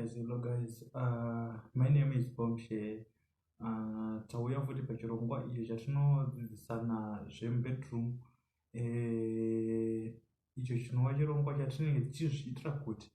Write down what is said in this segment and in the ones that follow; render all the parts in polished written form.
Guys, hello guys. My name is Bombshell. Tauya futi pachirongwa icho chatinodzidzisana zvemubedroom, icho chinova chirongwa chatinenge tichizviitira kuti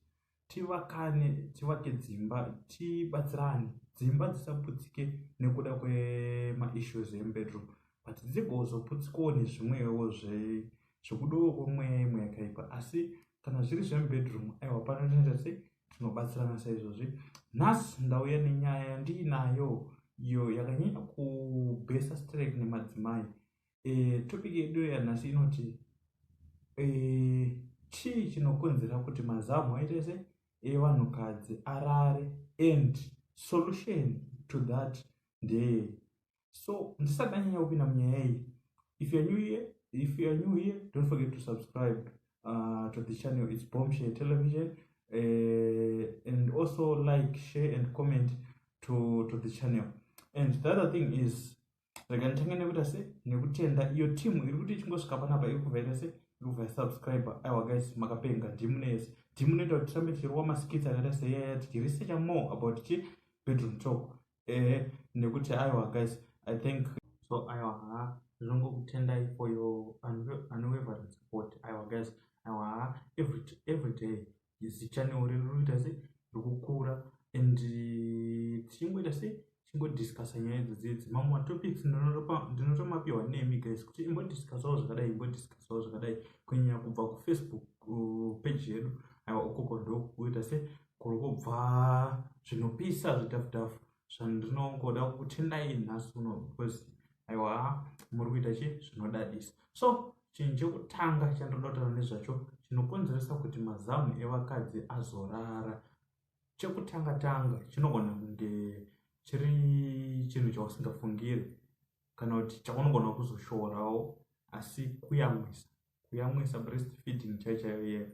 tivakane, tivake dzimba, tibatsirane, dzimba dzisaputsike nekuda kwemaissues emubedroom, but dzigozoputsikawo nezvimwewo zvekudiwa kwemweya imwe yakaipa. Asi kana zviri zvemubedroom, aiwa, pano tinoita sei? Tinobatsirana saizvozvi. Nhasi ndauya nenyaya yandiinayo iyo yakanyanya kubhesa strek nemadzimai. Topic yedu yanhasi inoti chii chinokonzera kuti mazamu aite se evanhukadzi arare, and solution to that ndeyei? So ndisati ndanyanya kupinda munyaya iyi, if you are new here, if you are new here, don't forget to subscribe to the channel. It's Bombshell Television, and also like, share and comment to the channel. And the other thing is, rega nditange nekuita se nekutenda iyo timu iri kuti ichingosvika panapa iri kubva ita se iri kubva yasubscribe. Aiwa guys, makapenga, ndimunese, ndimunoita kuti tirambe tichirova maskits akaita seiyaya, tichiresearcha more about chi bedroom talk. Ehe, nekuti aiwa guys, I think so. Aiwa, ha, ndinongokutendai for your unwavering support. Aiwa guys, aiwa ha, every day zichannel riri kuita se riri kukura and tichingoita se tichingodiscussa nyaya idzodzi. Mamwe matopics ndinotomapiwa nemi guys kuti imbodiscussawo zvakadai, imbodiscussawo zvakadai, kunyanya kubva kuFacebook page yedu. Aiwa, ukoko ndokuita se kuri kubva zvinopisa zvidhafudhafu zvandinongoda kukutendai nhasi uno, because aiwa, muri kuita chi zvinodadisa. So chinhu chekutanga chandoda kutaura nezvacho chinokonzeresa kuti mazamu evakadzi azorara, chekutanga tanga chinogona kunge chiri chinhu chausingafungiri kana kuti chaunogona kuzoshorawo, asi kuyamwisa, kuyamwisa, breast feeding chaiyo chaiyo iyeyo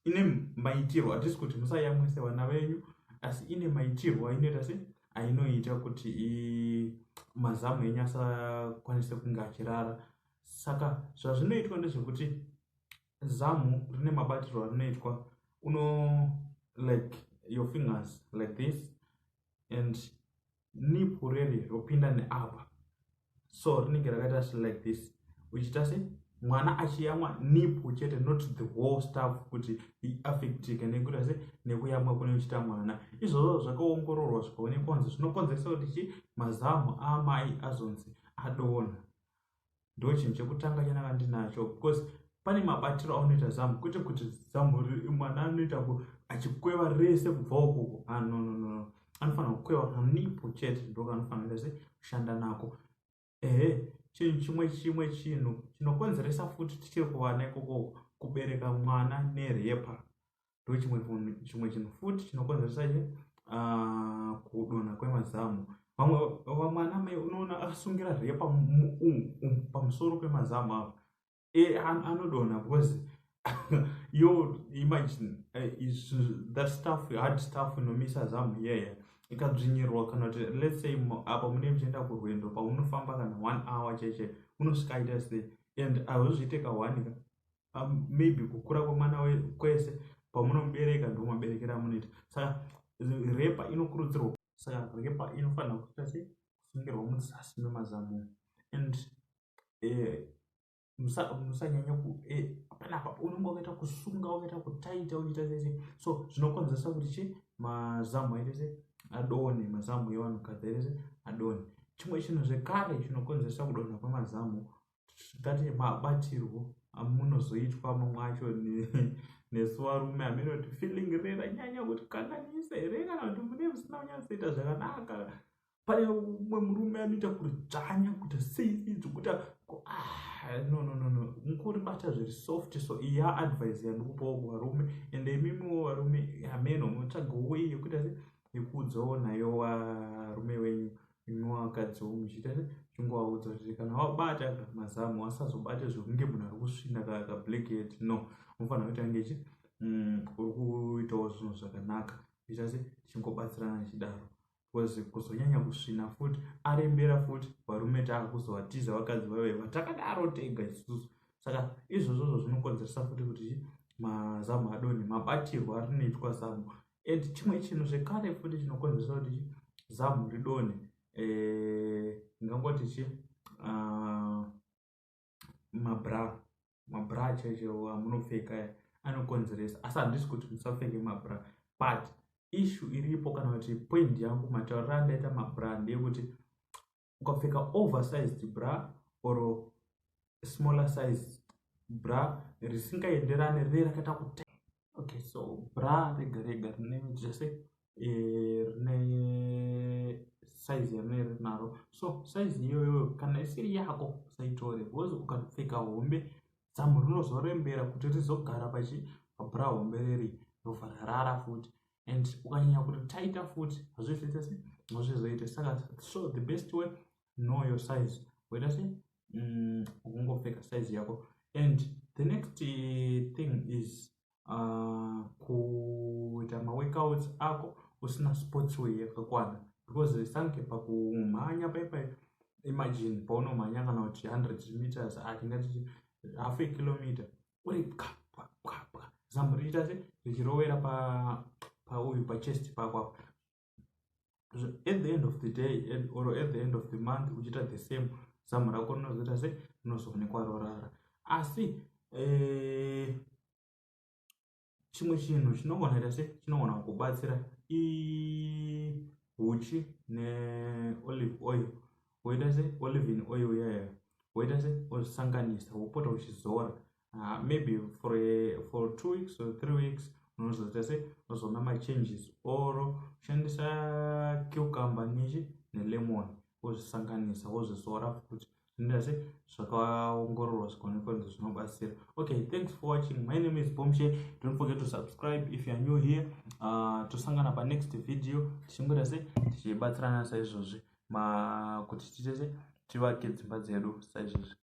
ine maitirwo. Hatisi kuti musayamwise vana venyu, asi ine maitirwo ainoita se ainoita kuti mazamu enyu asakwanise kunge achirara. Saka zvazvinoitwa ndezvekuti zamu rine mabatirwo arinoitwa. Uno like your fingers like this and nipple reri ropinda neapa, so rinenge rakaita like this, uchiita se mwana achiyamwa nipple chete, not the whole stuff, kuti iaffectike nekuita se nekuyamwa kune uchiita mwana. Izvozvo zvakaongororwa zvikaonekwa kunzi zvinokonzeresa kuti chi mazamu amai azonzi adonha. Ndo chinhu chekutanga chandanga ndinacho, because pane mabatiro aunoita zamu, kwete kuti zamu mwana anoita achikweva rese kubva ukoko. Ah, no, no, no, anofanira kukweva kanipple chete, ndo kanofanira se kushanda nako. Ehe, chinhu chimwe chinhu chinokonzeresa futi, tichiri kuvana ikoko, kubereka mwana newrapper, ndo chimwe chinhu futi chinokonzeresa che kudonha kwemazamu. Vamwe ana mai unoona asungira wrapper pamusoro pemazamu apa. Anodonha because yo imagine is that stuff, hard stuff inomisa zamu iyaya ikadzvinyirwa, kana kuti let's say apa munenge muchienda kurwendo, paunofamba kana one hour cheche, unosvika aita sei? And hauzviite kahwani ka, maybe kukura kwemwana kwese pamunomubereka ndo maberekero amunoita. Saka wrapper inokurudzirwa, saka wrapper inofanira kuita sei? Kusungirwa muzasi memazamu. And musanyanya panapa unenge wakaita kusunga, wakaita kutaita, uchiita sese. So zvinokonzeresa kuti chi mazamu aite se adonhe, mazamu evanhukadzi aite se adonhe. Chimwe chinhu zvekare chinokonzeresa kudonha kwemazamu, ngati mabatirwo amunozoitwa mamwe acho nesu varume. Hamene kuti feeling reranyanya kuti kanganisa here, kana kuti mune musina kunyatsoita zvakanaka. Pane umwe murume anoita kuridzvanya, kuita sei, zvokuti ah, no, no, no, no, mukuribata zviri soft. So iya advice yandikupawo kuvarume, ende imimiwo varume, hameno mutsvagawo way yekuita se yekuudzawo nayo varume wenyu, imi vakadziwo muchiita se chingovaudza kuti kana wabata mazamu asazobate zvekunge munhu ari kusvina kablackhead. No, unofanira kuita ngechi uri kuitawo zvinhu zvakanaka, kuita se tichingobatsirana chidaro, because kuzonyanya kusvina futi arembera futi, varume taakuzovatiza vakadzi vave vatakadaro tega isusu. Saka izvozvozvo zvinokonzeresa futi kuti mazamu adonhe, mabatirwo arinoitwa zamu. And chimwe chinhu zvekare futi chinokonzeresa kuti zamu ridonhe, ndingangoti chi mabra, mabra chaicho amunopfeka anokonzeresa. Asi handisi kuti musapfeke mabra, but issue iripo, kana kuti point yangu, matauriro andaita mabra, ndeyekuti ukapfeka oversized bra or smaller size bra risingaenderani, rine rakaita kuti, okay, so bra rega rega rine zvese, rine size yarinenge rinaro. So size iyoyo kana isiri yako, usaitore, because ukapfeka hombe, zamu rinozorembera kuti rizogara pachi pabra hombe riri, robva rarara futi. And ukanyanya kuti taita futi, hazvizoita se hazvizoita. Saka so the best way, know your size, woita se ukungopfeka size yako. And the next thing is kuita maworkouts ako usina sports wear yakakwana, because sanke pakumhanya paipai, imagine paunomhanya kana kuti 100 meters, atingati half a kilometer, uri pwa pwa pwa pwa, zamu richiita se richirovera pauyu pachest pako apa. At the end of the day or at the end of the month, uchiita the same, zamu rako rinozoita se rinozoonekwa rorara. Asi chimwe chinhu chinogona kuita se chinogona kubatsira ihuchi neolive oil. Woita se olive oil yayo, woita se wosanganisa, wopota uchizora, maybe for 2 weeks or 3 weeks, unozoita se unozoona machanges. Or kushandisa cucumber nechi nelemon, wozvisanganisa, wozvizora futi, zvinoita se zvakaongororwa zvikaonekwa kunzi zvinobatsira. Okay, thanks for watching. My name is Bomshe. Don't forget to subscribe if you are new here. Tosangana panext video, tichingoita se tichibatsirana saizvozvi kuti tiite se tivake dzimba dzedu saizvozvi.